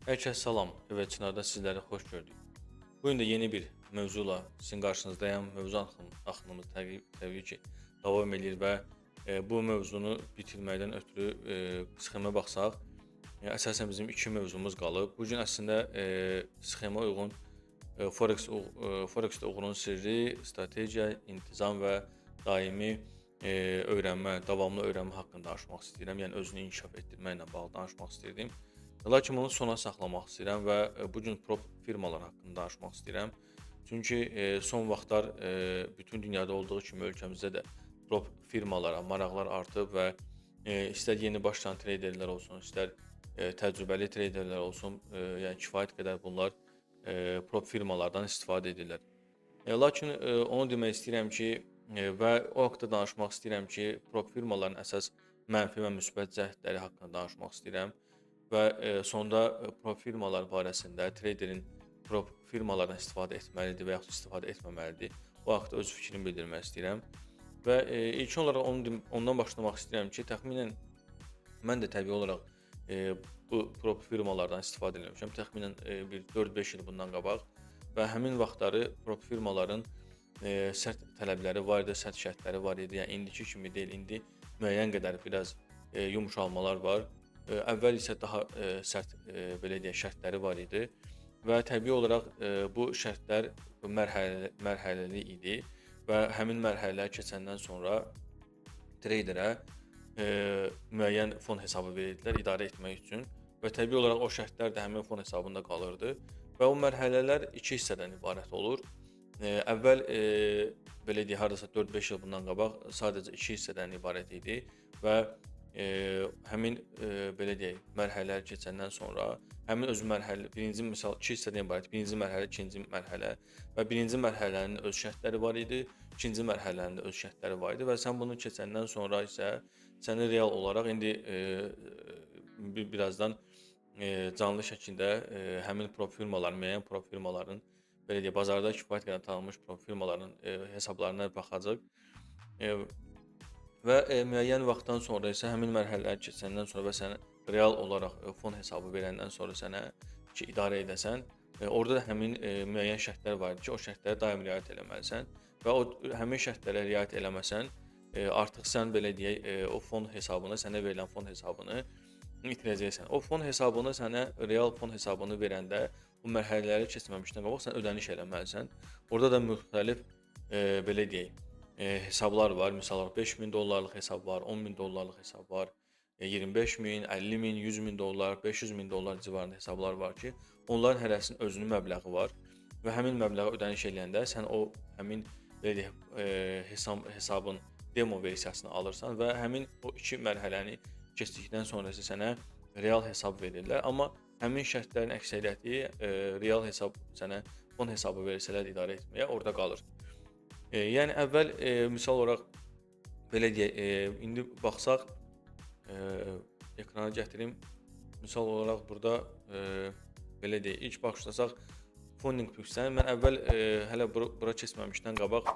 Hər kəs salam. Evet, Çınarda sizləri xoş gördük. Bu gün də yeni bir mövzuyla sizin qarşınızdayam. Mövzu axınımız təbii ki, davam edir və bu mövzunu bitirməkdən ötürü sxemə baxsaq, əsasən bizim iki mövzumuz qalıb. Bu gün əslində sxemə uyğun Forex-də uğurun sirri, strategiya, intizam və daimi öyrənmə, davamlı öyrənmə haqqında danışmaq istəyirəm. Yəni özünü inkişaf etdirməklə bağlı danışmaq istirdim. Lakin bunu sona saxlamaq istəyirəm və bu gün prop firmalar haqqında danışmaq istəyirəm. Çünki son vaxtlar bütün dünyada olduğu kimi ölkəmizdə də prop firmalara maraqlar artıb və istər yeni başlayan treyderlər olsun, istər təcrübəli treyderlər olsun, yəni kifayət qədər bunlar prop firmalardan istifadə edirlər. Lakin onu demək istəyirəm ki, və o haqqda danışmaq istəyirəm ki, prop firmaların əsas mənfi və müsbət cəhətləri haqqında danışmaq istəyirəm və sonda prop firmalar barəsində treyderin prop firmalardan istifadə etməlidir və yaxud istifadə etməməlidir. O haqqda öz fikrimi bildirmək istəyirəm. Və ilkin olaraq ondan başlamaq istəyirəm ki, təxminən mən də təbii olaraq bu prop firmalardan istifadə etmişəm. Təxminən bir 4-5 il bundan qabaq və həmin vaxtları prop firmaların sərt tələbləri var idi, sərt şərtləri var idi. Yəni indiki kimi deyil, indi müəyyən qədər biraz yumşalmalar var. Əvvəl isə daha sərt belə deyək, şərtləri var idi və təbii olaraq bu şərtlər mərhələli idi və həmin mərhələlər keçəndən sonra treyderə müəyyən fon hesabı verirdilər idarə etmək üçün və təbii olaraq o şərtlər də həmin fon hesabında qalırdı və o mərhələlər iki hissədən ibarət olur. Əvvəl belə deyək, hardasa 4-5 il bundan qabaq sadəcə iki hissədən ibarət idi və həmin belə deyək, mərhələlər keçəndən sonra həmin öz mərhələ, birinci misal iki hissədən ibarət, birinci mərhələ, ikinci mərhələ və birinci mərhələnin öz şərtləri var idi, ikinci mərhələnin də öz şərtləri var idi və sən bunu keçəndən sonra isə səni real olaraq indi birazdan canlı şəkildə həmin prop firmaların, müəyyən prop firmaların, belə deyək, bazarda kifayət qədər tanınmış prop firmaların hesablarına baxacaq. Və müəyyən vaxtdan sonra isə həmin mərhələlər keçəndən sonra və sənə real olaraq fon hesabı verəndən sonra sənə ki, idarə edəsən, orada da həmin müəyyən şərtlər var idi ki, o şərtlərə daim riayət eləməlisən və o həmin şərtlərə riayət eləməsən, artıq sən belə deyək, o fon hesabını, sənə verilən fon hesabını itirəcəksən. O fon hesabını sənə real fon hesabını verəndə bu mərhələləri keçməmişdən qabaq sən ödəniş eləməlisən. Orada da müxtəlif belə deyək, hesablar var. Misal olaraq 5000 dollarlıq hesab var, 10.000 dollarlıq hesab var, 25.000, 50.000, 100.000 dollar, 500.000 dollar civarında hesablar var ki, onların hərəsinin özünün məbləği var və həmin məbləği ödəniş eləyəndə sən o həmin belə deyək, hesabın demo versiyasını alırsan və həmin o iki mərhələni keçdikdən sonra isə sənə real hesab verirlər. Amma həmin şərtlərin əksəriyyəti real hesab sənə fon hesabı versələr idarə etməyə orada qalır. Yəni əvvəl misal olaraq belə deyək, indi baxsaq ekrana gətirim. Misal olaraq burada belə deyək, ilk başlasaq Funding Pips-dən. Mən əvvəl hələ bura keçməmişdən qabaq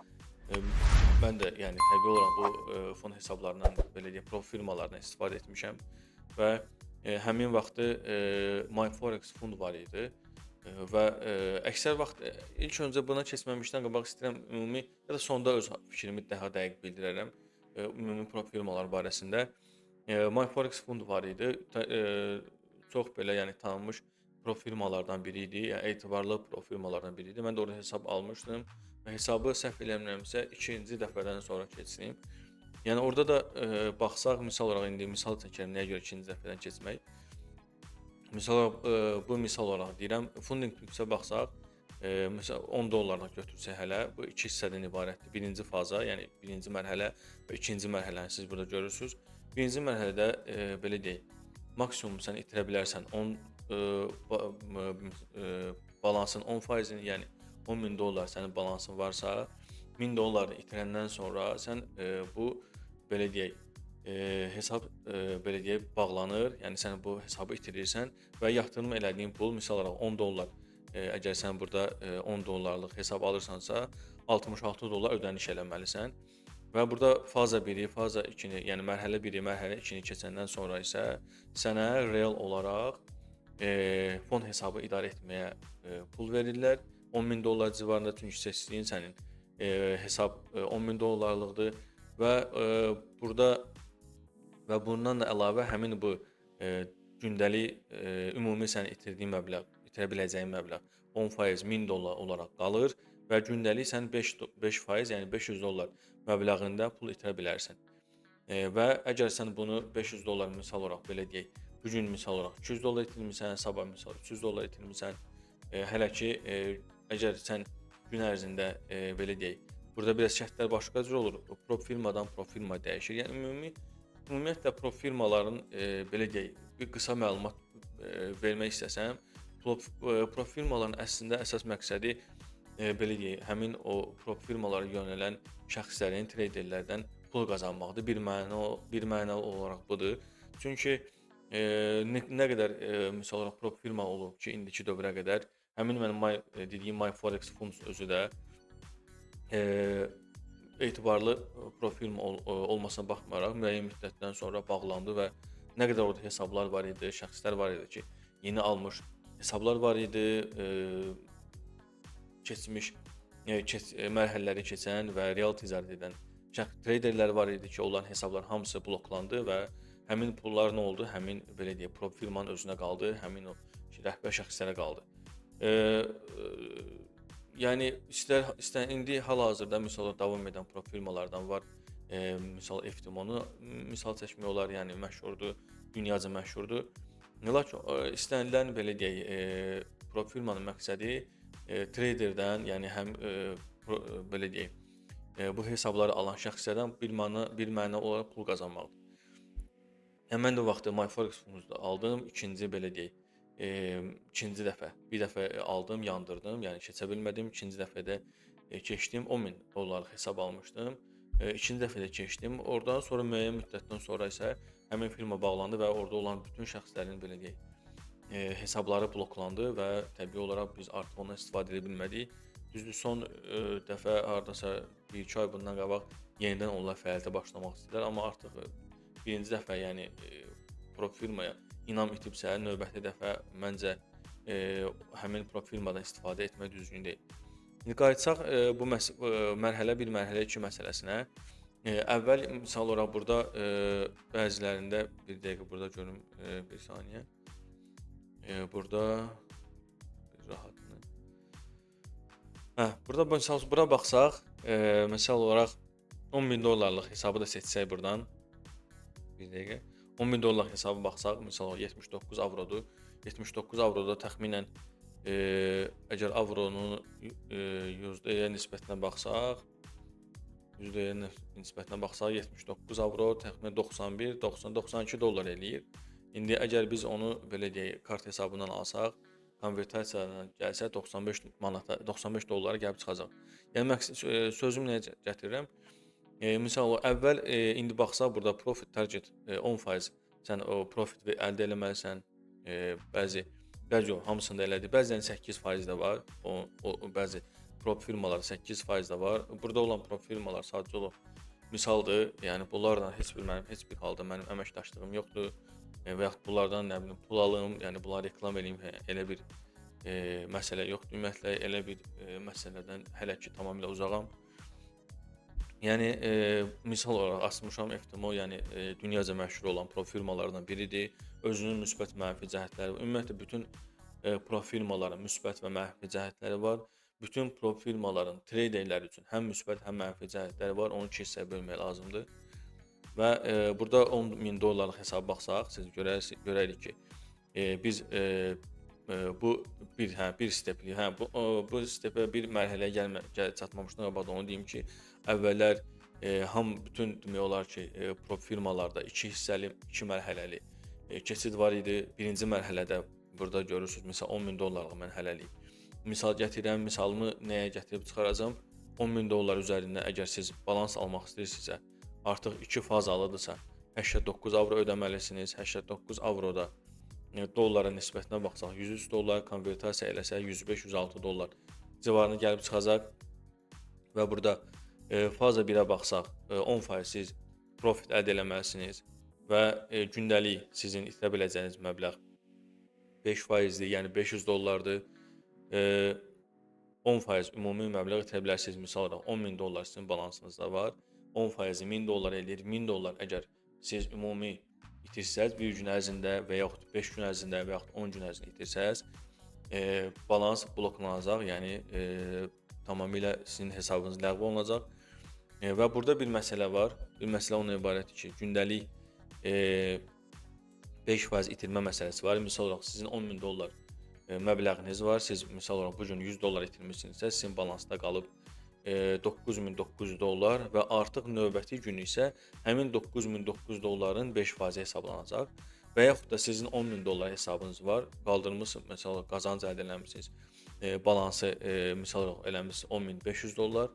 mən də yəni təbii olaraq bu fon hesablarından, belə deyək, prop firmalarından istifadə etmişəm və həmin vaxtı MyForex Fund var idi. Və əksər vaxt ilk öncə buna keçməmişdən qabaq istəyirəm ümumi ya da sonda öz fikrimi daha dəqiq bildirərəm ümumi prop firmalar barəsində. MyForex Fund var idi. Çox belə yəni tanınmış prop firmalardan biri idi, yəni etibarlı prop firmalardan biri idi. Mən də orada hesab almışdım və hesabı səhv eləmirəmsə ikinci dəfədən sonra keçdim. Yəni orada da baxsaq, misal olaraq indi misal çəkirəm nəyə görə ikinci dəfədən keçmək. Misal olaraq, bu misal olaraq deyirəm, Funding Pips-ə baxsaq, məsələn 10 dollarlıq götürsək hələ, bu iki hissədən ibarətdir. Birinci faza, yəni birinci mərhələ və ikinci mərhələni siz burada görürsünüz. Birinci mərhələdə belə deyək, maksimum sən itirə bilərsən 10 balansın 10%-ni, yəni 10.000 dollar sənin balansın varsa, 1000 dollarını itirəndən sonra sən bu belə deyək, hesab belə deyək bağlanır. Yəni sən bu hesabı itirirsən və yatırım elədiyin pul misal olaraq 10 dollar, əgər sən burada 10 dollarlıq hesab alırsansa, 66 dollar ödəniş eləməlisən. Və burada faza 1-i, faza 2-ni, yəni mərhələ 1-i, mərhələ 2-ni keçəndən sonra isə sənə real olaraq fon hesabı idarə etməyə pul verirlər. 10.000 dollar civarında, çünki seçdiyin sənin hesab 10.000 dollarlıqdır və burada və bundan da əlavə həmin bu gündəlik ümumi sən itirdiyin məbləğ, itirə biləcəyin məbləğ 10% 1000 dollar olaraq qalır və gündəlik sən 5%, yəni 500 dollar məbləğində pul itirə bilərsən. Və əgər sən bunu 500 dollar misal olaraq belə deyək, bu gün misal olaraq 200 dollar itirmisən, sabah misal 300 dollar itirmisən, hələ ki əgər sən gün ərzində belə deyək, burada biraz şərtlər başqa cür olur. Prop firmadan prop firma dəyişir. Yəni ümumiyyətlə prop firmaların belə deyək, bir qısa məlumat vermək istəsəm, prop firmaların əslində əsas məqsədi belə deyək, həmin o prop firmalara yönələn şəxslərin, treyderlərdən pul qazanmaqdır. Bir mənalı olaraq budur. Çünki nə qədər misal olaraq prop firma olub ki, indiki dövrə qədər həmin mənim dediyim My Forex Funds özü də etibarlı prop firma olmasına baxmayaraq müəyyən müddətdən sonra bağlandı və nə qədər orada hesablar var idi, şəxslər var idi ki, yeni almış hesablar var idi, keçmiş mərhələləri keçən və real ticarət edən treyderlər var idi ki, onların hesablar hamısı bloklandı və həmin pullar nə oldu? Həmin belə deyək, prop firmanın özünə qaldı, həmin o rəhbər şəxslərə qaldı. Yəni istər indi hal-hazırda misal davam edən prop firmalardan var. Misal FTMO-nu misal çəkmək olar, yəni məşhurdur, dünyaca məşhurdur. Lakin istənilən belə deyək, prop firmanın məqsədi treyderdən, yəni həm belə deyək, bu hesabları alan şəxslərdən bir məna olaraq pul qazanmaqdır. Yəni mən də o vaxtı My Forex Funds-da aldım, ikinci belə deyək, ikinci dəfə, bir dəfə aldım, yandırdım, yəni keçə bilmədim. İkinci dəfə də keçdim, 10.000 dollarlıq hesab almışdım. İkinci dəfə də keçdim. Oradan sonra müəyyən müddətdən sonra isə həmin firma bağlandı və orada olan bütün şəxslərin belə deyək, hesabları bloklandı və təbii olaraq biz artıq ondan istifadə edə bilmədik. Düzdür, son dəfə hardasa 1-2 ay bundan qabaq yenidən onlar fəaliyyətə başlamaq istədilər, amma artıq birinci dəfə, yəni prop firmaya inam itibsə, növbəti dəfə məncə həmin prop firmadan istifadə etmək düzgün deyil. İndi qayıtsaq bu mərhələ 1, mərhələ 2 məsələsinə. Əvvəl misal olaraq burada bəzilərində, bir dəqiqə burada görüm, bir saniyə. Burada bir rahatını. Hə, burada misal bura baxsaq, misal olaraq 10.000 dollarlıq hesabı da seçsək buradan. Bir dəqiqə. 10.000 dollarlıq hesabı baxsaq, misal olaraq 79 avrodur. 79 avroda təxminən əgər avronun yüzdəyə nisbətinə baxsaq, yüzdəyə nisbətinə baxsaq 79 avro təxminən 91, 90, 92 dollar eləyir. İndi əgər biz onu belə deyək, kart hesabından alsaq, konvertasiyadan gəlsə 95 manata, 95 dollara gəlib çıxacaq. Yəni sözüm nəyə gətirirəm? Misal əvvəl indi baxsaq burada profit target 10% sən o profit əldə eləməlisən. Bəzi yox, hamısında elədir. Bəzən 8% də var. O bəzi prop firmalar 8% də var. Burada olan prop firmalar sadəcə olaraq misaldır. Yəni bunlarla heç bir halda mənim əməkdaşlığım yoxdur. Və yaxud bunlardan nə bilim pul alım, yəni bunları reklam eləyim, elə bir məsələ yoxdur. Ümumiyyətlə elə bir məsələdən hələ ki tamamilə uzağam. Yəni misal olaraq açmışam FTMO, yəni dünyaca məşhur olan prop firmalardan biridir. Özünün müsbət mənfi cəhətləri var. Ümumiyyətlə bütün prop firmaların müsbət və mənfi cəhətləri var. Bütün prop firmaların treyderlər üçün həm müsbət, həm mənfi cəhətləri var. Onu iki hissəyə bölmək lazımdır. Və burada 10.000 dollarlıq hesaba baxsaq, siz görərik ki, biz bu bir stepli, bu stepə bir mərhələyə çatmamışdan qabaq da onu deyim ki, əvvəllər bütün demək olar ki, prop firmalarda iki hissəli, iki mərhələli keçid var idi. Birinci mərhələdə burada görürsünüz, məsələn 10.000 dollarlıq mən hələlik misal gətirirəm, misalımı nəyə gətirib çıxaracam? 10.000 dollar üzərində əgər siz balans almaq istəyirsinizsə, artıq iki fazalıdırsa 89 avro ödəməlisiniz. 89 avroda dollara nisbətinə baxsaq 103 dollar, konvertasiya eləsək 105-106 dollar civarına gəlib çıxacaq. Və burada faza 1-ə baxsaq 10% siz profit əldə eləməlisiniz və gündəlik sizin itirə biləcəyiniz məbləğ 5%-dir, yəni 500 dollardır. 10% ümumi məbləğ itirə bilərsiniz. Misal olaraq 10.000 dollar sizin balansınızda var. 10%-i 1000 dollar eləyir. 1000 dollar əgər siz ümumi itirsəz bir gün ərzində və yaxud 5 gün ərzində və yaxud 10 gün ərzində itirsəz, balans bloklanacaq, yəni tamamilə sizin hesabınız ləğv olunacaq. Və burada bir məsələ var. Bir məsələ ondan ibarətdir ki, gündəlik 5% itirmə məsələsi var. Misal olaraq sizin 10.000 dollar məbləğiniz var. Siz misal olaraq bu gün 100 dollar itirmisinizsə, sizin balansda qalıb 9900 dollar və artıq növbəti gün isə həmin 9900 dolların 5% hesablanacaq. Və yaxud da sizin 10.000 dollar hesabınız var, qaldırmısınız, məsəl olaraq qazanc əldə eləmisiniz, balansı misal olaraq eləmisiniz 10.500 dollar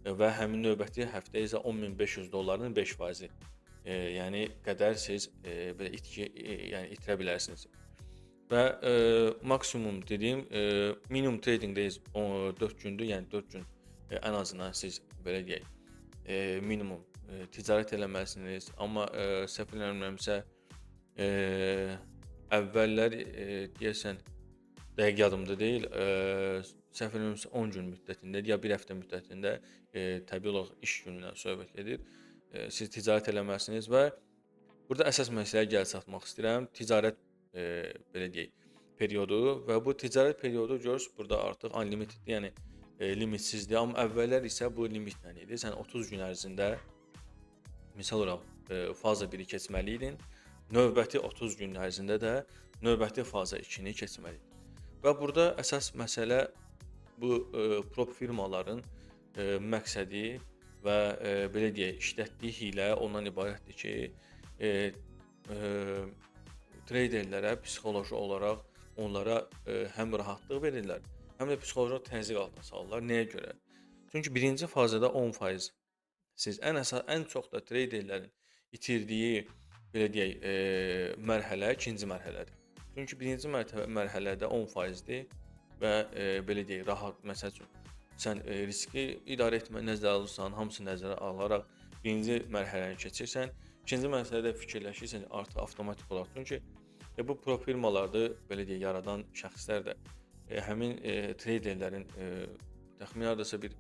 və həmin növbəti həftə isə 10.500 dolların 5%, yəni qədər siz belə itki, yəni itirə bilərsiniz. Və maksimum dediyim, minimum trading days 4 gündür, yəni 4 gün ən azından siz belə deyək, minimum ticarət eləməlisiniz. Amma səhv eləmirəmsə, əvvəllər deyəsən dəqiq yadımda deyil, səhv eləmirəmsə 10 gün müddətində ya bir həftə müddətində, təbii olaraq iş günündən söhbət gedir, siz ticarət eləməlisiniz və burada əsas məsələyə gəlib çatmaq istəyirəm. Ticarət belə deyək, periodu və bu ticarət periodu görürsünüz burada artıq unlimited, yəni limitsizdir. Amma əvvəllər isə bu limitlə idi. Sən 30 gün ərzində misal olaraq faza 1-i keçməli idin. Növbəti 30 gün ərzində də növbəti faza 2-ni keçməli idin. Və burada əsas məsələ bu prop firmaların məqsədi və belə deyək, işlətdiyi hiylə ondan ibarətdir ki, treyderlərə psixoloji olaraq onlara həm rahatlıq verirlər, həm də psixoloji təzyiq altına salırlar. Nəyə görə? Çünki birinci fazada 10% siz ən çox da treyderlərin itirdiyi belə deyək, mərhələ ikinci mərhələdir. Çünki birinci mərhələdə 10%-dir və belə deyək, rahat, məsəl üçün sən riski idarə etmə nəzərə alırsan, hamısı nəzərə alaraq birinci mərhələni keçirsən. İkinci mərhələdə fikirləşirsən artıq avtomatik olaraq. Çünki bu prop firmalarda belə deyək, yaradan şəxslər də həmin treyderlərin təxminən hardasa bir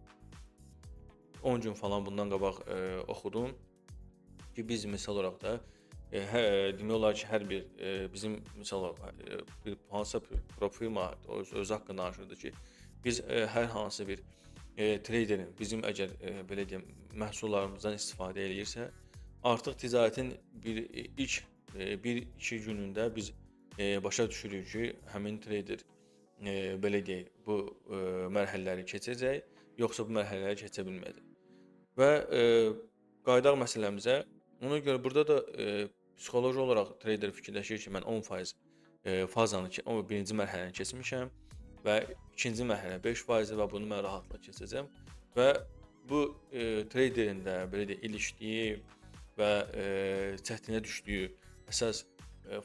10 gün falan bundan qabaq oxudum ki, biz misal olaraq da demək olar ki, hər bir bizim misal olaraq bir hansısa prop firma öz haqqında danışırdı ki, biz hər hansı bir treyderin bizim əgər belə deyim, məhsullarımızdan istifadə eləyirsə, artıq ticarətin bir ilk bir-iki günündə biz başa düşürük ki, həmin treyder belə deyək, bu mərhələləri keçəcək, yoxsa bu mərhələləri keçə bilməyəcək. Və qayıdaq məsələmizə, ona görə burada da psixoloji olaraq treyder fikirləşir ki, mən 10% fazanı, o birinci mərhələni keçmişəm və ikinci mərhələ 5% və bunu mən rahatla keçəcəm. Və bu treyderin də belə deyək, ilişdiyi və çətinə düşdüyü əsas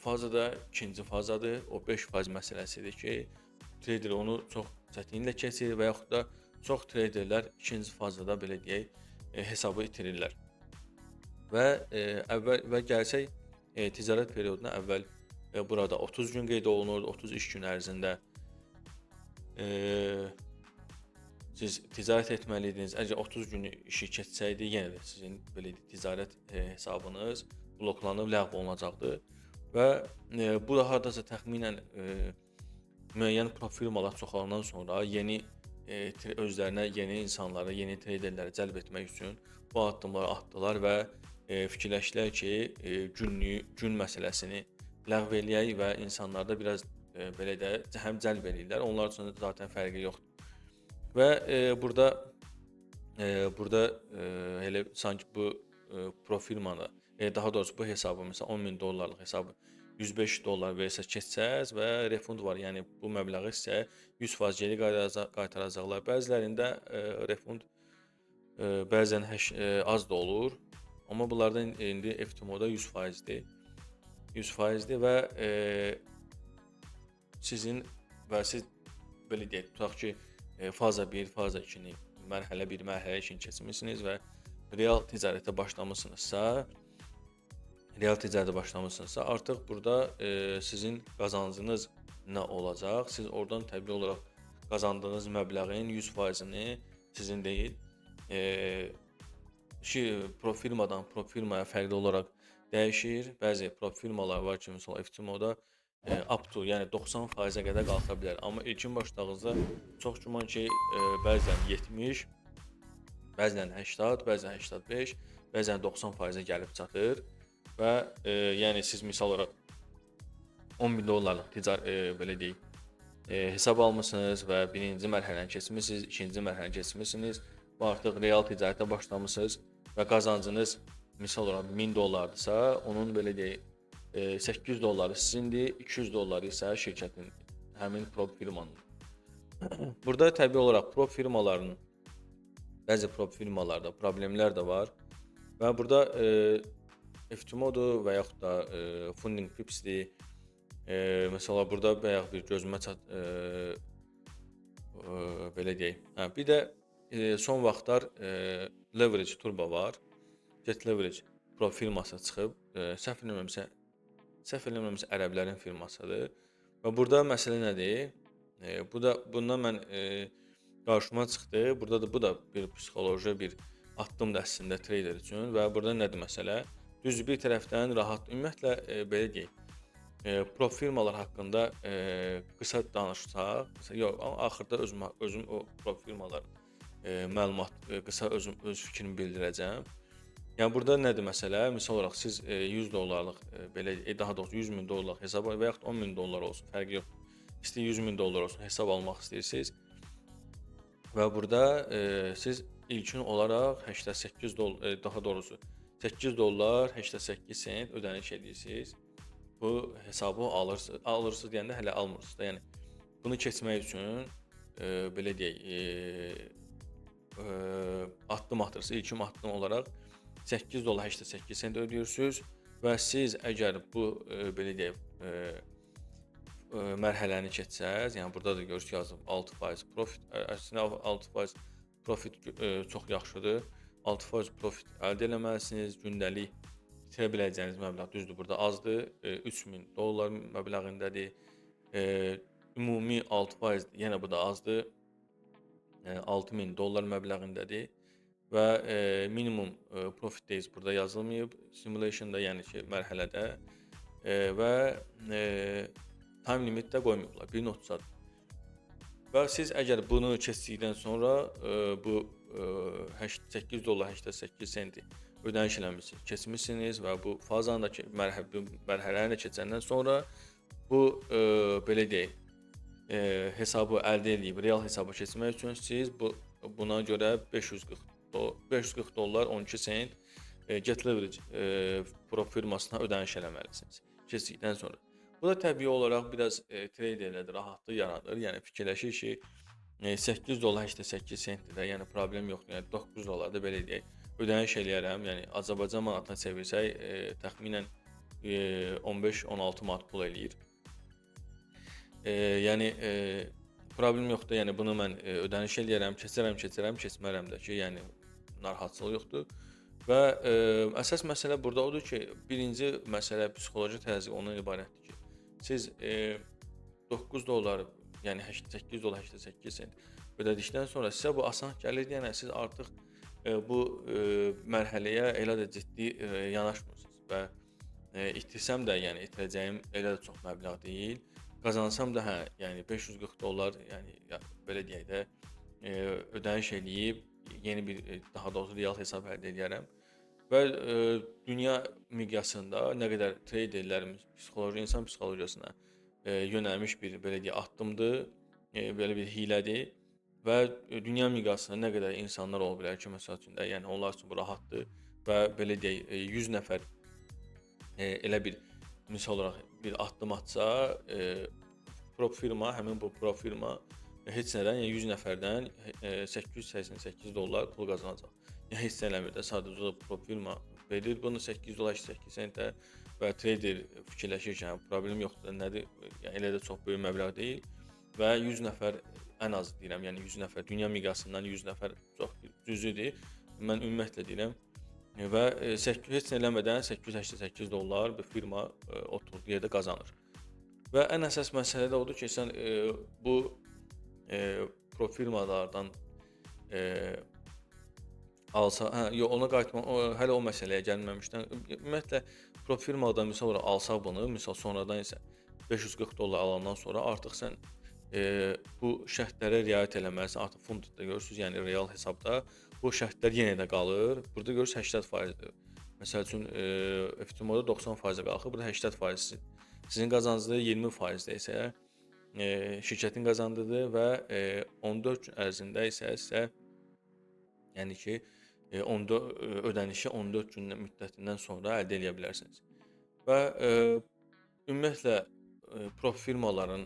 faza da ikinci fazadır. O 5% məsələsidir ki, treyder onu çox çətinliklə keçir və yaxud da çox treyderlər ikinci fazada belə deyək, hesabı itirirlər. Və əvvəl və gəlsək ticarət perioduna, əvvəl burada 30 gün qeyd olunurdu, 30 iş gün ərzində siz ticarət etməliydiniz. Əgər 30 günü işi keçsəydi, yenə də sizin belə deyək, ticarət hesabınız bloklanıb ləğv olunacaqdı. Və bu da hardasa təxminən müəyyən prop firmalar çoxalandan sonra yeni özlərinə yeni insanları, yeni treyderləri cəlb etmək üçün bu addımları atdılar və fikirləşdilər ki, günlük gün məsələsini ləğv eləyək və insanlarda biraz belə də həm cəlb eləyirlər. Onlar üçün zaten fərqi yoxdur. Və burada elə sanki bu prop firmanı, daha doğrusu bu hesabı, məsələn 10.000 dollarlıq hesabı 105 dollar versə keçsəz və refund var, yəni bu məbləği sizə 100% geri qaytaracaqlar. Bəzilərində refund bəzən az da olur, amma bunlardan indi FTMO-da 100%-dir. 100%-dir və sizin və siz belə deyək, tutaq ki, faza 1, faza 2-ni, mərhələ 1, mərhələ 2-ni keçmişsiniz və real ticarətə başlamışsınızsa, artıq burada sizin qazancınız nə olacaq? Siz oradan təbii olaraq qazandığınız məbləğin 100%-ni sizin deyil, prop firmadan prop firmaya fərqli olaraq dəyişir. Bəzi prop firmalar var ki, məsələn FTMO-da up to, yəni 90%-ə qədər qalxa bilər. Amma ilkin başladığınızda çox güman ki, bəzən 70, bəzən 80, bəzən 85, bəzən 90%-ə gəlib çatır və yəni siz misal olaraq 10 min dollarlıq belə deyək, hesab almısınız və birinci mərhələni keçmisiniz, ikinci mərhələni keçmisiniz və artıq real ticarətə başlamısınız və qazancınız misal olaraq 1000 dollardısa, onun belə deyək, 800 dolları sizindir, 200 dolları isə şirkətin, həmin prop firmanın. Burada təbii olaraq prop firmaların, bəzi prop firmalarda problemlər də var və burada FTMO-dur və yaxud da Funding Pips-dir. Məsəla burada bayaq bir gözümə çat belə deyək. Hə, bir də son vaxtlar Leverage Turbo var. Get Leverage prop firması çıxıb. Səhv eləmirəmsə ərəblərin firmasıdır. Və burada məsələ nədir? Bu da bundan mən qarşıma çıxdı. Burada da bu da bir psixoloji bir addımdır əslində trader üçün və burada nədir məsələ? Düz bir tərəfdən rahat, ümumiyyətlə belə deyək, prop firmalar haqqında qısa danışsaq, yox, amma axırda özüm o prop firmaların məlumat qısa özüm öz fikrimi bildirəcəm. Yəni burada nədir məsələ? Misal olaraq siz 100 dollarlıq belə daha doğrusu 100 min dollarlıq hesab və yaxud 10 min dollar olsun, fərqi yoxdur. İstəyir 100 min dollar olsun, hesab almaq istəyirsiniz. Və burada siz ilkin olaraq 88 dollar, daha doğrusu 8 dollar 88 sent ödəniş edirsiniz. Bu hesabı alırsınız, alırsınız deyəndə hələ almırsınız da. Yəni bunu keçmək üçün belə deyək, addım atırsınız. İlkin addım olaraq 8 dollar 88 sent ödəyirsiniz və siz əgər bu belə deyək, mərhələni keçsəz, yəni burada da görürsünüz yazıb 6% profit, əslində 6% profit çox yaxşıdır. 6% profit əldə eləməlisiniz. Gündəlik itirə biləcəyiniz məbləğ düzdür, burada azdır. 3000 dollar məbləğindədir. Ümumi 6% yenə bu da azdır. 6000 dollar məbləğindədir və minimum profit days burada yazılmayıb simulationda, yəni ki, mərhələdə və time limit də qoymayıblar 1.30. Və siz əgər bunu keçdikdən sonra bu 8 dollar 88 senti ödəniş eləmisiniz, keçmisiniz və bu fazanı da mərhələni də keçəndən sonra bu belə deyək, hesabı əldə edib real hesaba keçmək üçün siz buna görə 540 dollar 12 sent Get Leverage prop firmasına ödəniş eləməlisiniz keçdikdən sonra. Bu da təbii olaraq biraz traderlərdə rahatlıq yaradır. Yəni fikirləşir ki, 8 dollar 88 sentdir də, yəni problem yoxdur. Yəni 9 dollar da belə deyək, ödəniş eləyərəm. Yəni Azərbaycan manatına çevirsək, təxminən 15-16 manat pul eləyir. Yəni problem yoxdur. Yəni bunu mən ödəniş eləyərəm, keçərəm, keçərəm, keçmərəm də ki, yəni narahatçılıq yoxdur. Və əsas məsələ burada odur ki, birinci məsələ psixoloji təzyiq ondan ibarətdir ki, siz 9 dollar, yəni 8 dollar 88 sent ödədikdən sonra sizə bu asan gəlir. Yəni siz artıq bu mərhələyə elə də ciddi yanaşmırsınız və itirsəm də, yəni itirəcəyim elə də çox məbləğ deyil. Qazansam da, hə, yəni 540 dollar, yəni ya, belə deyək də, ödəniş eləyib yeni bir daha doğrusu real hesab əldə edərəm. Və dünya miqyasında nə qədər traderlərimiz psixoloji, insan psixologiyasına yönəlmiş bir belə deyək addımdır, belə bir hilədir və dünya miqyasında nə qədər insanlar ola bilər ki, məsəl üçün də, yəni onlar üçün bu rahatdır və belə deyək, 100 nəfər elə bir misal olaraq bir addım atsa, prop firma, həmin bu prop firma heç nədən, yəni 100 nəfərdən 888 dollar pul qazanacaq. Yəni heç nə eləmir də, sadəcə prop firma verir bunu 8 dollar 8 sentə və trader fikirləşir ki, hə, problem yoxdur, nədir, yəni elə də çox böyük məbləğ deyil və 100 nəfər ən az deyirəm, yəni 100 nəfər dünya miqyasından 100 nəfər çox cüzidir. Mən ümumiyyətlə deyirəm və 8 heç nə eləmədən 888 dollar bir firma oturduğu yerdə qazanır. Və ən əsas məsələ də odur ki, sən bu prop firmalardan alsa, hə, yox, ona qayıtma, hələ o məsələyə gəlməmişdən. Ümumiyyətlə prop firmadan misal olaraq alsaq bunu, misal sonradan isə 540 dollar alandan sonra artıq sən bu şərtlərə riayət eləməlisən. Artıq fundda görürsüz, yəni real hesabda bu şərtlər yenə də qalır. Burada görürsüz 80%-dir. Məsəl üçün FTMO-da 90%-ə qalxır. Burada 80% sizin qazancınız, 20% isə şirkətin qazandığıdır və 14 gün ərzində isə sizə, yəni ki 14 ödənişi 14 gün müddətindən sonra əldə edə bilərsiniz. Və ümumiyyətlə prop firmaların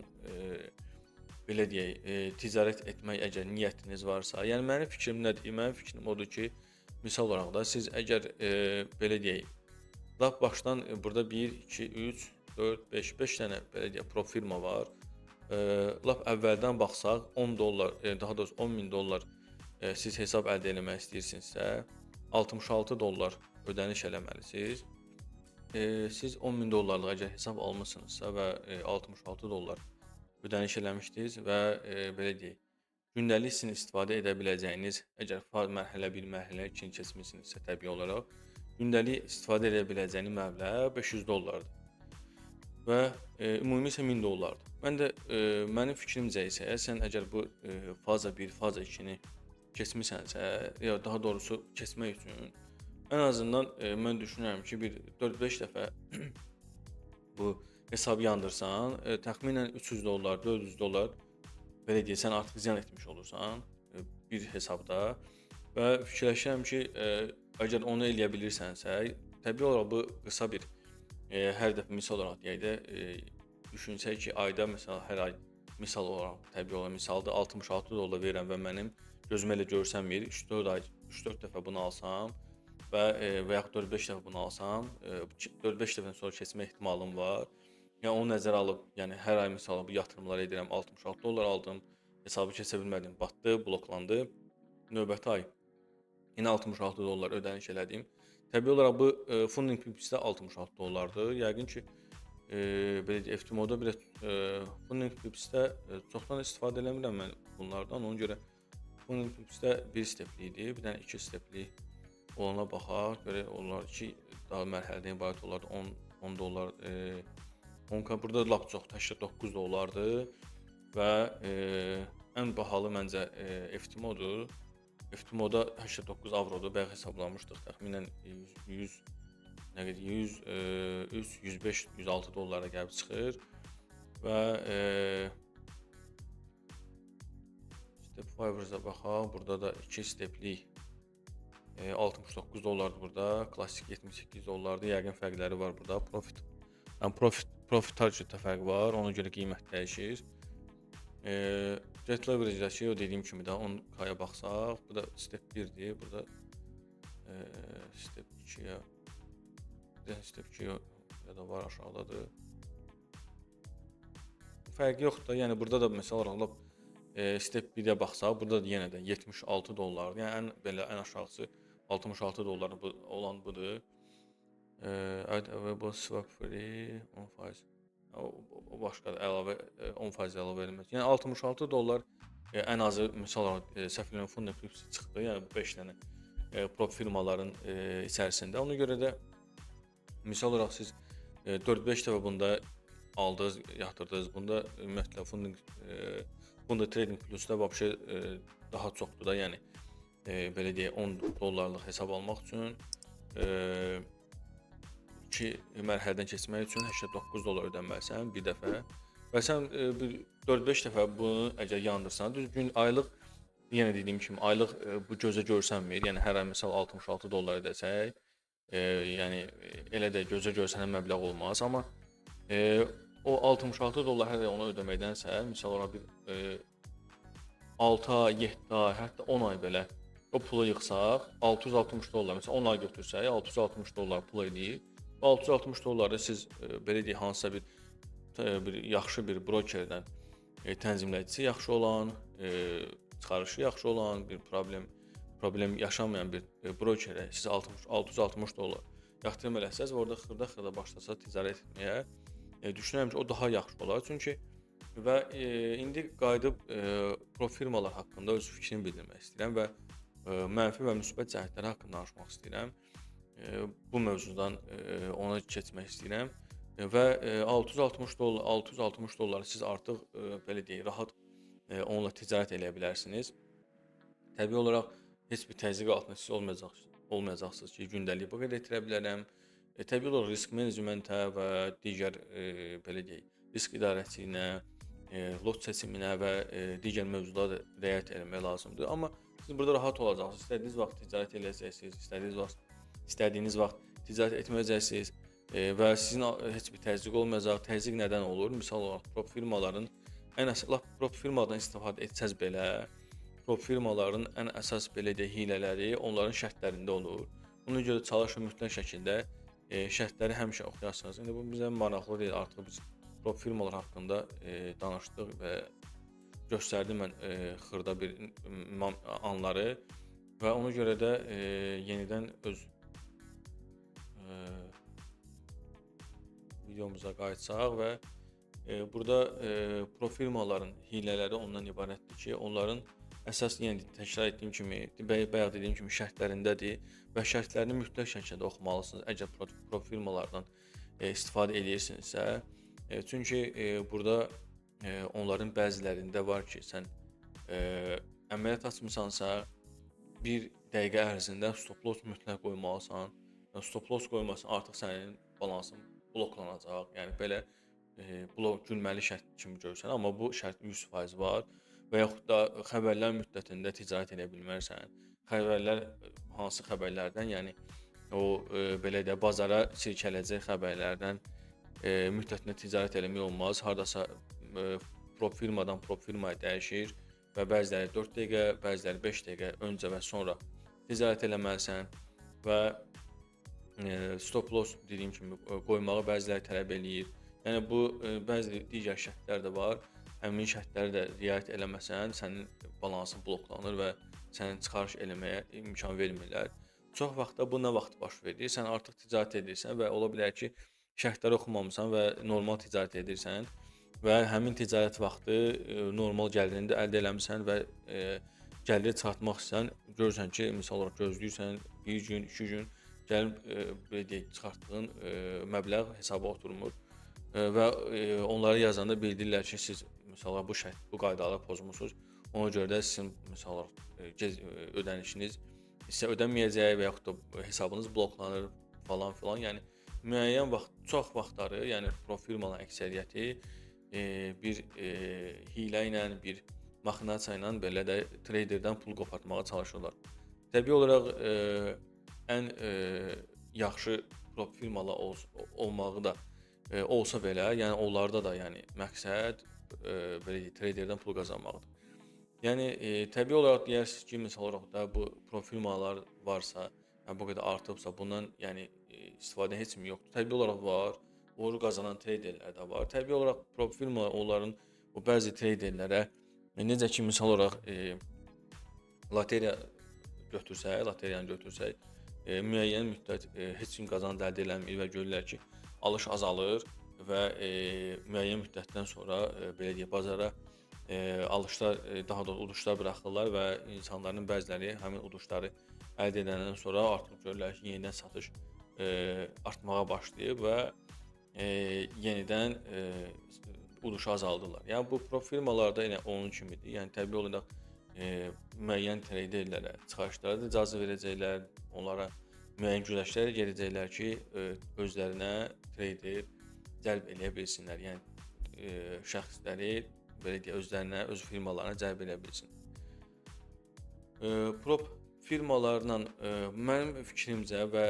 belə deyək, ticarət etmək əgər niyyətiniz varsa, yəni mənim fikrim nədir? Mənim fikrim odur ki, misal olaraq da siz əgər belə deyək, lap başdan burada 1, 2, 3, 4, 5, 5 dənə belə deyək prop firma var. Lap əvvəldən baxsaq 10 dollar, daha doğrusu 10 min dollar siz hesab əldə eləmək istəyirsinizsə, 66 dollar ödəniş eləməlisiniz. Siz 10 min dollarlıq əgər hesab almısınızsa və 66 dollar ödəniş eləmişdiniz və belə deyək, gündəlik sizin istifadə edə biləcəyiniz, əgər mərhələ 1, mərhələ 2-ni keçmisinizsə təbii olaraq, gündəlik istifadə edə biləcəyiniz məbləğ 500 dollardır və ümumi isə 1000 dollardır. Mən də mənim fikrimcə isə sən əgər bu faza 1, faza 2-ni keçmisənsə, ya daha doğrusu keçmək üçün ən azından mən düşünürəm ki, bir 4-5 dəfə bu hesabı yandırsan, təxminən 300 dollar, 400 dollar belə deyək, sən artıq ziyan etmiş olursan bir hesabda və fikirləşirəm ki, əgər onu eləyə bilirsənsə, təbii olaraq bu qısa bir hər dəfə misal olaraq deyək də, düşünsək ki, ayda məsələn hər ay misal olaraq, təbii olaraq misaldır 66 dollar verirəm və mənim gözümə elə görsənmir, 3-4 ay 3-4 dəfə bunu alsam və və yaxud 4-5 dəfə bunu alsam, 4-5 dəfədən sonra keçmə ehtimalım var. Yəni onu nəzərə alıb, yəni hər ay misal bu yatırımları edirəm, 66 dollar aldım, hesabı keçə bilmədim, batdı, bloklandı. Növbəti ay yenə 66 dollar ödəniş elədim. Təbii olaraq bu Funding Pips-də 66 dollardır. Yəqin ki, belə deyək, FTMO-da biraz Funding Pips-də çoxdan istifadə eləmirəm mən bunlardan. Ona görə Funding Pips-də bir stepli idi, bir dənə iki stepli olana baxaq. Görək onlar iki daha mərhələdən ibarət olardı. 10 dollar, 10K burada lap çox 89 dollardır və ən bahalı məncə FTMO-dur. FTMO-da 89 avrodur, bayaq hesablamışdıq. Təxminən 100 nə qədər 103, 105, 106 dollara gəlib çıxır və Step Fivers'a baxaq. Burada da 2 steplik 69 dollardır burada. Klasik 78 dollardır. Yəqin fərqləri var burada. Profit, yəni profit targetdə fərq var. Ona görə qiymət dəyişir. Get Leverage-dəki o dediyim kimi də 10K-ya baxsaq, bu da step 1-dir. Burada step 2-yə, step 2 ya da var aşağıdadır. Fərqi yoxdur da. Yəni burada da məsəl olaraq lap step 1-ə baxsaq, burada da yenə də 76 dollardır. Yəni ən belə ən aşağısı 66 dollar bu, olan budur. Add available swap free 10%. O başqa əlavə 10% əlavə eləmək. Yəni 66 dollar ən azı misal olaraq səhv eləmirəm Funding Pips çıxdı. Yəni bu 5 dənə prop firmaların içərisində. Ona görə də misal olaraq siz 4-5 dəfə bunda aldınız, yatırdınız. Bunda ümumiyyətlə Funded Trading Plus-da vəbşə daha çoxdur da, yəni belə deyək 10 dollarlıq hesab almaq üçün iki mərhələdən keçmək üçün 89 dollar ödəməlisən bir dəfə. Və sən bir 4-5 dəfə bunu əgər yandırsan, düz gün aylıq yenə dediyim kimi aylıq bu gözə görsənmir. Yəni hər ay məsəl 66 dollar ödəsək, yəni elə də gözə görsənən məbləğ olmaz, amma o 66 dollar hər ay ona ödəməkdənsə, misal olaraq bir 6 ay, 7 ay, hətta 10 ay belə o pulu yığsaq, 660 dollar, məsələn 10 ay götürsək, 660 dollar pul eləyir. Bu 660 dolları siz belə deyək hansısa bir yaxşı bir brokerdən tənzimləyicisi yaxşı olan, çıxarışı yaxşı olan, bir problem yaşamayan bir brokerə siz 660 dollar yatırım eləsəz və orada xırda-xırda başlasa ticarət etməyə, Düşünürəm ki, o daha yaxşı olar. Çünki və indi qayıdıb prop firmalar haqqında öz fikrimi bildirmək istəyirəm və mənfi və müsbət cəhətləri haqqında danışmaq istəyirəm. Bu mövzudan ona keçmək istəyirəm. Və 660 dollar, 660 dolları siz artıq belə deyək, rahat onunla ticarət eləyə bilərsiniz. Təbii olaraq heç bir təzyiq altında siz olmayacaqsınız ki, gündəlik bu qədər itirə bilərəm. Təbii olaraq risk menecmentə və digər belə deyək, risk idarəçiliyinə, lot seçiminə və digər mövzulara da riayət etmək lazımdır. Amma siz burada rahat olacaqsınız. İstədiyiniz vaxt ticarət eləyəcəksiniz, istədiyiniz vaxt ticarət etməyəcəksiniz və sizin heç bir təzyiq olmayacaq. Təzyiq nədən olur? Misal olaraq prop firmaların ən əsas, lap prop firmadan istifadə etsəz belə, prop firmaların ən əsas belə deyək hilələri onların şərtlərində olur. Ona görə çalışın mütləq şəkildə şərtləri həmişə oxuyasınız. İndi bu bizə maraqlı deyil, artıq biz prop firmalar haqqında danışdıq və göstərdim mən xırda bir anları və ona görə də yenidən öz videomuza qayıtsaq və burada prop firmaların hilələri ondan ibarətdir ki, onların əsas, yəni təkrar etdiyim kimi, bayaq dediyim kimi şərtlərindədir və şərtlərini mütləq şəkildə oxumalısınız əgər prop firmalardan istifadə edirsinizsə. Çünki burada onların bəzilərində var ki, sən əməliyyat açmısansa, bir dəqiqə ərzində stop loss mütləq qoymalısan. Stop loss qoymasan artıq sənin balansın bloklanacaq. Yəni belə blok gülməli şərt kimi görürsən, amma bu şərt 100% var. Və yaxud da xəbərlər müddətində ticarət edə bilmərsən. Xəbərlər hansı xəbərlərdən? Yəni o belə də bazara sirkələcək xəbərlərdən müddətində ticarət eləmək olmaz. Hardasa prop firmadan prop firmaya dəyişir və bəziləri 4 dəqiqə, bəziləri 5 dəqiqə öncə və sonra ticarət eləməlisən və stop loss dediyim kimi qoymağı bəziləri tələb eləyir. Yəni bu bəzi digər şərtlər də var. Həmin şərtləri də riayət eləməsən, sənin balansın bloklanır və sənin çıxarış eləməyə imkan vermirlər. Çox vaxtda bu nə vaxt baş verir? Sən artıq ticarət edirsən və ola bilər ki, şərtləri oxumamısan və normal ticarət edirsən və həmin ticarət vaxtı normal gəlirini də əldə eləmisən və gəliri çıxartmaq istəyirsən, görürsən ki, misal olaraq gözləyirsən bir gün, iki gün gəlib belə deyək, çıxartdığın məbləğ hesaba oturmur və onları yazanda bildirirlər ki, siz misal bu şərt, bu qaydaları pozmusunuz. Ona görə də sizin misal olaraq ödənişiniz sizə ödənməyəcək və yaxud da hesabınız bloklanır falan filan. Yəni müəyyən vaxt, çox vaxtları, yəni prop firmaların əksəriyyəti bir hiylə ilə, bir maxinasiya ilə belə də traderdən pul qopartmağa çalışırlar. Təbii olaraq ən yaxşı prop firmalar olmağı da olsa belə, yəni onlarda da yəni məqsəd belə deyək, traderdən pul qazanmaqdır. Yəni təbii olaraq deyərsiniz ki, misal olaraq da bu prop firmalar varsa, yəni bu qədər artıbsa, bundan yəni istifadə heç kim yoxdur. Təbii olaraq var, uğur qazanan traderlər də var. Təbii olaraq prop firma onların o bəzi traderlərə necə ki, misal olaraq loteriya götürsək, loteriyanı götürsək, müəyyən müddət heç kim qazanc əldə eləmir və görürlər ki, alış azalır və müəyyən müddətdən sonra belə deyək, bazara alışlar, daha doğrusu uduşlar buraxırlar və insanların bəziləri həmin uduşları əldə edəndən sonra artıq görürlər ki, yenidən satış artmağa başlayıb və yenidən uduşu azaldırlar. Yəni bu prop firmalarda elə onun kimidir. Yəni təbii olaraq müəyyən traderlərə çıxarışlara da icazə verəcəklər, onlara müəyyən güzəştlər gedəcəklər ki, özlərinə trader cəlb eləyə bilsinlər. Yəni şəxsləri belə deyək, özlərinə, öz firmalarına cəlb eləyə bilsin. Prop firmalarla mənim fikrimcə və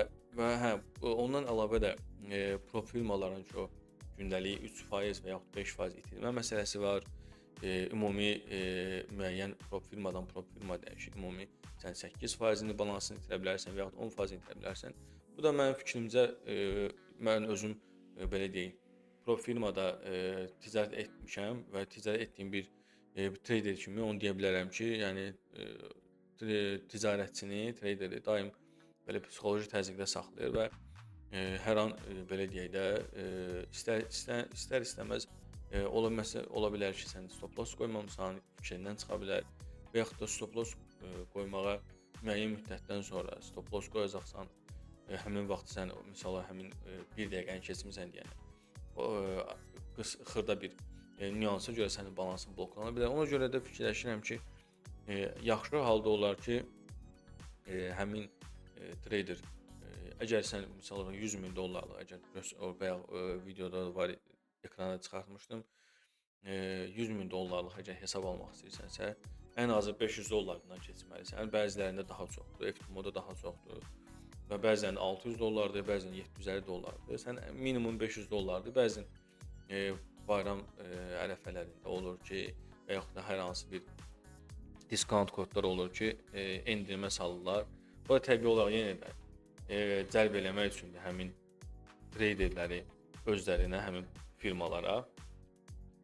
hə, ondan əlavə də prop firmaların ki, o gündəlik 3% və yaxud 5% itirmə məsələsi var. Ümumi müəyyən prop firmadan prop firma dəyişir. Ümumi sən 8%-ni balansını itirə bilərsən və yaxud 10%-ni itirə bilərsən. Bu da mənim fikrimcə, mən özüm belə deyim, prop firmada ticarət etmişəm və ticarət etdiyim bir trader kimi onu deyə bilərəm ki, yəni ticarətçini, traderi daim belə psixoloji təzyiqdə saxlayır və Hər an belə deyək də, istər istəməz ola bilər ki, sən stop loss qoymamısan, fikrindən çıxa bilər və yaxud da stop loss qoymağa müəyyən müddətdən sonra stop loss qoyacaqsan, həmin vaxt sən misal həmin bir dəqiqəni keçmisən deyənə, o xırda bir nüansa görə sənin balansın bloklana bilər. Ona görə də fikirləşirəm ki, yaxşı halda olar ki, həmin trader əgər sən misal olaraq 100 min dollarlıq, əgər o bayaq videoda var, ekrana çıxartmışdım. 100 min dollarlıq əgər hesab almaq istəyirsənsə, ən azı 500 dollardan keçməlisən. Bəzilərində daha çoxdur, FTMO-da daha çoxdur. Və bəzən 600 dollardır, bəzən 750 dollardır. Sən minimum 500 dollardır. Bəzən bayram ərəfələrində olur ki, və yaxud da hər hansı bir discount kodlar olur ki, endirimə salırlar. Bu da təbii olaraq yenə də cəlb eləmək üçündür həmin traderləri özlərinə, həmin firmalara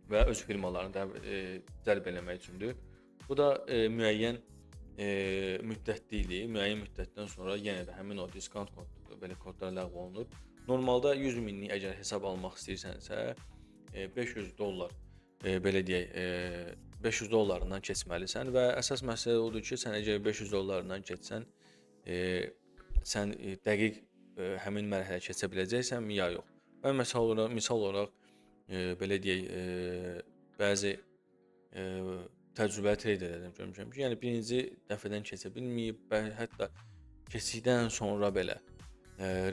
və öz firmalarını da cəlb eləmək üçündür. Bu da müəyyən müddətli, müəyyən müddətdən sonra yenə də həmin o discount kod, belə kodlar ləğv olunur. Normalda 100 minlik əgər hesab almaq istəyirsənsə, 500 dollar belə deyək, 500 dollarından keçməlisən və əsas məsələ odur ki, sən əgər 500 dollarından keçsən, sən dəqiq həmin mərhələ keçə biləcəksənmi ya yox. Mən misal olaraq, belə deyək, bəzi təcrübəli traderlərdən görmüşəm ki, yəni birinci dəfədən keçə bilməyib və hətta keçdikdən sonra belə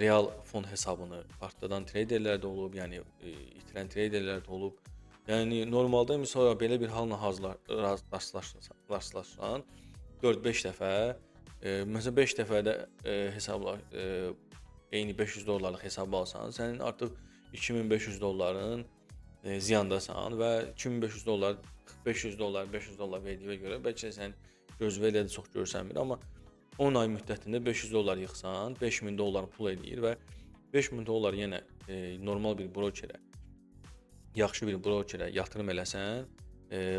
real fon hesabını partladan traderlər də olub, yəni itirən traderlər də olub. Yəni normalda misal olaraq belə bir halla rastlaşsan 4-5 dəfə, məsələn 5 dəfədə hesabla eyni 500 dollarlıq hesab alsan, sənin artıq 2500 dolların ziyandasan və 2500 dollar, 500 dollar, 500 dollar verdiyinə görə bəlkə sən gözünə elə də çox görsənmir, amma 10 ay müddətində 500 dollar yığsan, 5000 dollar pul eləyir və 5000 dollar yenə normal bir brokerə, yaxşı bir brokerə yatırım eləsən,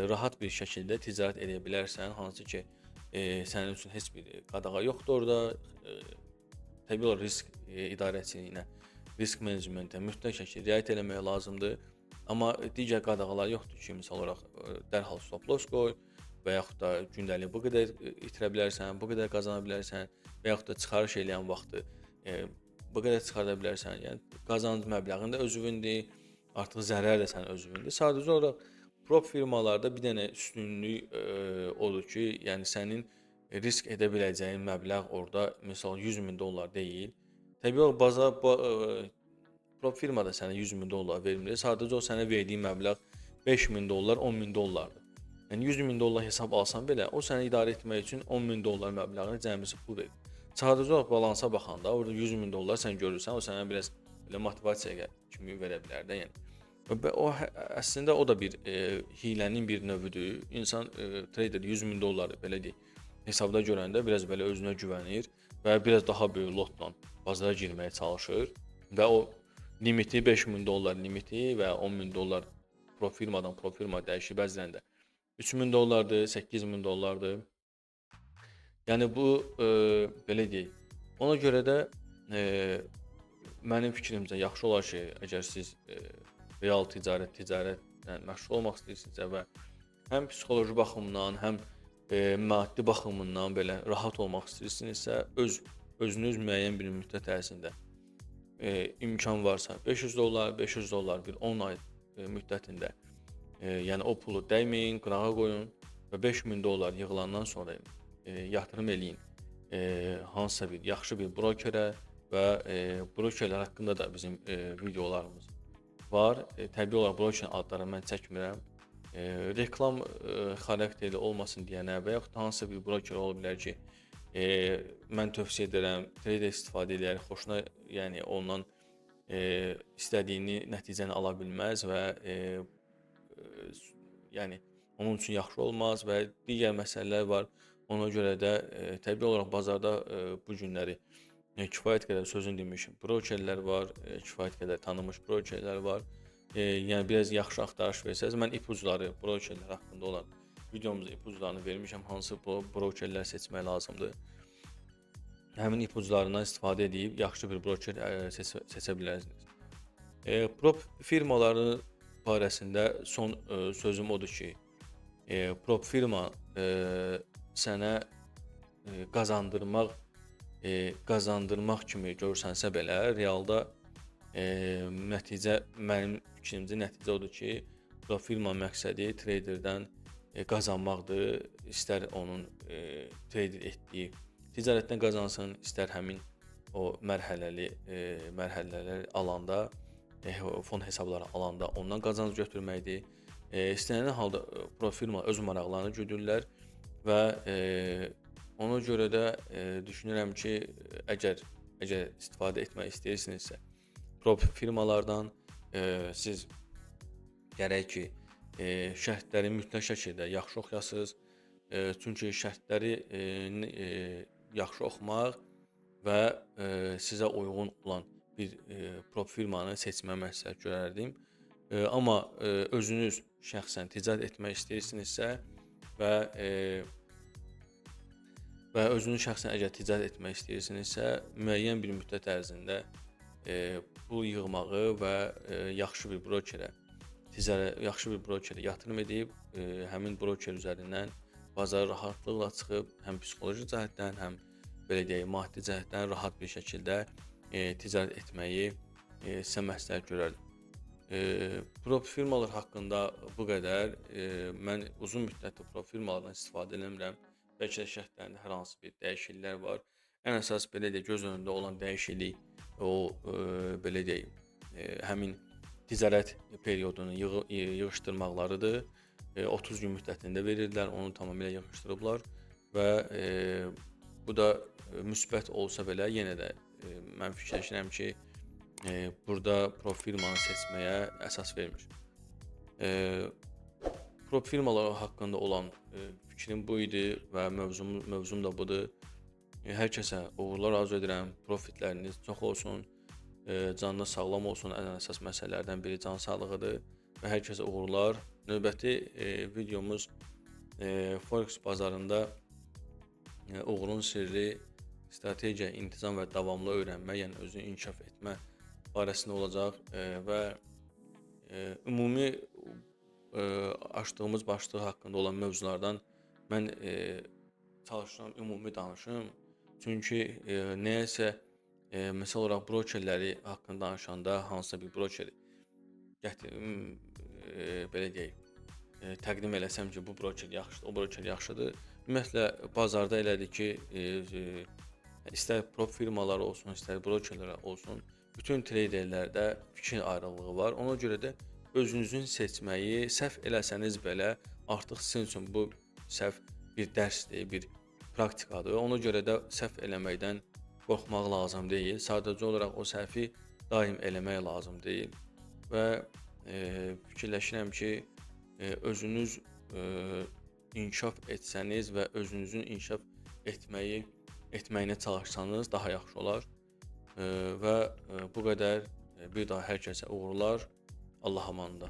rahat bir şəkildə ticarət edə bilərsən, hansı ki, sənin üçün heç bir qadağa yoxdur orada. Təbii olaraq risk idarəçiliyinə, risk menecmentə mütləq şəkildə riayət eləmək lazımdır. Amma digər qadağalar yoxdur ki, misal olaraq dərhal stop loss qoy və yaxud da gündəlik bu qədər itirə bilərsən, bu qədər qazana bilərsən və yaxud da çıxarış eləyən vaxtı bu qədər çıxarda bilərsən. Yəni qazanc məbləğin də özünündir, artıq zərər də sənin özünündir. Sadəcə olaraq prop firmalarda bir dənə üstünlük odur ki, yəni sənin risk edə biləcəyin məbləğ orada misal 100 min dollar deyil. Təbii olaraq bazar prop firma da sənə 100 min dollar vermir. Sadəcə o sənə verdiyi məbləğ 5 min dollar, 10 min dollardır. Yəni 100 min dollar hesab alsan belə, o səni idarə etmək üçün 10 min dollar məbləğini cəmisi pul verir. Sadəcə olaraq balansa baxanda orada 100 min dollar sən görürsən, o sənə biraz belə motivasiya kimi verə bilər də, yəni. Və o əslində o da bir hilənin bir növüdür. İnsan trader 100 min dolları belə deyək, hesabda görəndə biraz belə özünə güvənir və biraz daha böyük lotla bazara girməyə çalışır və o limiti, 5000 dollar limiti və 10 min dollar prop firmadan prop firma dəyişir, bəzən də 3000 dollardır, 8000 dollardır. Yəni bu belə deyək. Ona görə də mənim fikrimcə yaxşı olar ki, əgər siz real ticarətlə məşğul olmaq istəyirsinizsə və həm psixoloji baxımdan, həm maddi baxımından belə rahat olmaq istəyirsinizsə, öz özünüz müəyyən bir müddət ərzində imkan varsa 500 dollar, 500 dollar bir 10 ay müddətində yəni o pulu dəyməyin, qırağa qoyun və 5000 dollar yığılandan sonra yatırım eləyin hansısa bir yaxşı bir brokerə və brokerlər haqqında da bizim videolarımız var. Təbii olaraq broker adlarını mən çəkmirəm. Reklam xarakterli olmasın deyənə və yaxud da hansısa bir broker ola bilər ki, mən tövsiyə edirəm, trader istifadə edərək xoşuna, yəni ondan istədiyini nəticəni ala bilməz və yəni onun üçün yaxşı olmaz və digər məsələlər var. Ona görə də təbii olaraq bazarda bu günləri kifayət qədər sözün demişim, brokerlər var, kifayət qədər tanınmış brokerlər var. Yəni biraz yaxşı axtarış versəniz, mən ipucları, brokerlər haqqında olan videomuzda ipuclarını vermişəm, hansı brokerlər seçmək lazımdır. Həmin ipuclarından istifadə edib yaxşı bir broker seçə bilərsiniz. Prop firmaları barəsində son sözüm odur ki, prop firma sənə qazandırmaq kimi görsənsə belə, realda nəticə, mənim fikrimcə nəticə odur ki, prop firma məqsədi traderdən qazanmaqdır. İstər onun trader etdiyi ticarətdən qazansın, istər həmin o mərhələli mərhələlər alanda, fon hesabları alanda ondan qazanc götürməkdir. İstənilən halda prop firma öz maraqlarını güdürlər və ona görə də düşünürəm ki, əgər istifadə etmək istəyirsinizsə, prop firmalardan siz gərək ki, şərtləri mütləq şəkildə yaxşı oxuyasınız. Çünki şərtləri yaxşı oxumaq və sizə uyğun olan bir prop firmanı seçməyə məsləhət görərdim. Amma özünüz şəxsən ticarət etmək istəyirsinizsə və özünüz şəxsən əgər ticarət etmək istəyirsinizsə, müəyyən bir müddət ərzində pul yığmağı və yaxşı bir brokerə yatırım edib, həmin broker üzərindən bazara rahatlıqla çıxıb, həm psixoloji cəhətdən, həm belə deyək, maddi cəhətdən rahat bir şəkildə ticarət etməyi sizə məsləhət görərdim. Prop firmalar haqqında bu qədər. Mən uzun müddətli prop firmalardan istifadə eləmirəm. Bəlkə də şərtlərində hər hansı bir dəyişikliklər var. Ən əsas belə deyək, göz önündə olan dəyişiklik o belə deyək, həmin ticarət periodunu yığışdırmaqlarıdır. 30 gün müddətində verirdilər, onu tamamilə yığışdırıblar və bu da müsbət olsa belə yenə də mən fikirləşirəm ki, burada prop firmanı seçməyə əsas vermir. Prop firmaları haqqında olan fikrim bu idi və mövzum da budur. Hər kəsə uğurlar arzu edirəm. Profitləriniz çox olsun, canınız sağlam olsun. Ən əsas məsələlərdən biri can sağlığıdır və hər kəsə uğurlar. Növbəti videomuz Forex bazarında uğurun sirri, strategiya, intizam və davamlı öyrənmə, yəni özünü inkişaf etmə barəsində olacaq və ümumi açdığımız başlıq haqqında olan mövzulardan mən çalışıram ümumi danışım. Çünki nəyəsə məsəl olaraq brokerləri haqqında danışanda hansısa bir brokeri belə deyək, təqdim eləsəm ki, bu broker yaxşıdır, o broker yaxşıdır. Ümumiyyətlə bazarda elədir ki, istər prop firmaları olsun, istər brokerlər olsun, bütün traderlərdə fikir ayrılığı var. Ona görə də özünüzün seçməyi səhv eləsəniz belə artıq sizin üçün bu səhv bir dərsdir, bir praktikadır. Ona görə də səhv eləməkdən qorxmaq lazım deyil. Sadəcə olaraq o səhvi daim eləmək lazım deyil. Və fikirləşirəm ki, özünüz inkişaf etsəniz və özünüzün inkişaf etməyinə çalışsanız daha yaxşı olar. Və bu qədər. Bir daha hər kəsə uğurlar. Allah amanında.